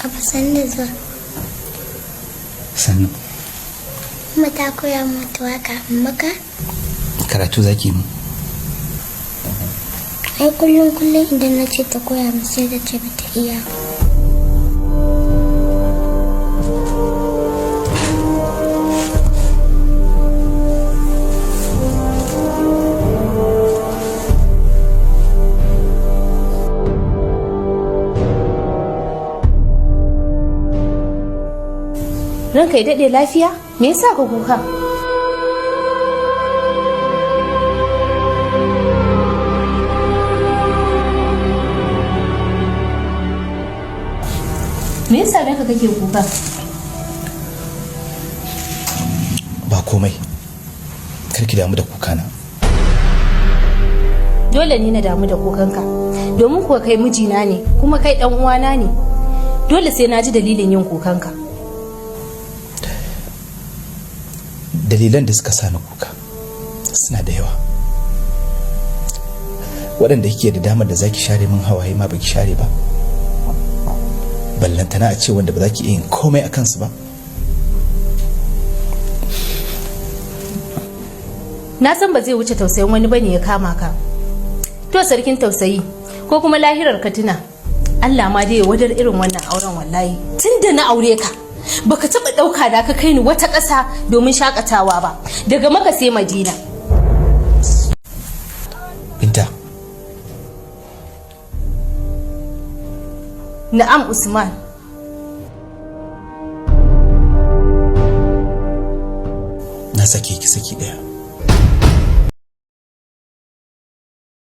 Abu sannu zuwa. Sannu. Umma ta koya mata waka maka? Karatu zaki mu. Ai kullum kullum idan na ce ta koya min sai ta ce bata iya ba. Ranka ya daɗe lafiya? Me yasa ka kuka? Me yasa ranka kake kuka? Ba komai. Kar ki damu da kukana. Dole ne na damu da kukanka. Domin kuwa kai mijina ne, kuma kai ɗan uwana ne. Dole sai na ji dalilin yin kukanka. Dalilan da suka sa ni kuka suna da yawa. Waɗanda kike da damar da zaki share min hawaye ma baki share ba. Ballantana a ce wanda ba za ki iya yin komai a kansu ba. Na san ba zai wuce tausayin wani bane ya kama ka. To sarkin tausayi ko kuma lahirar ka tuna. Allah ma dai ya wadar irin wannan auren wallahi. Tun da na aure ka baka taba dauka da ka kai ni wata ƙasa domin shakatawa ba. Daga Makka sai Madina. Binta. Na'am Usman. Na sake ki saki daya.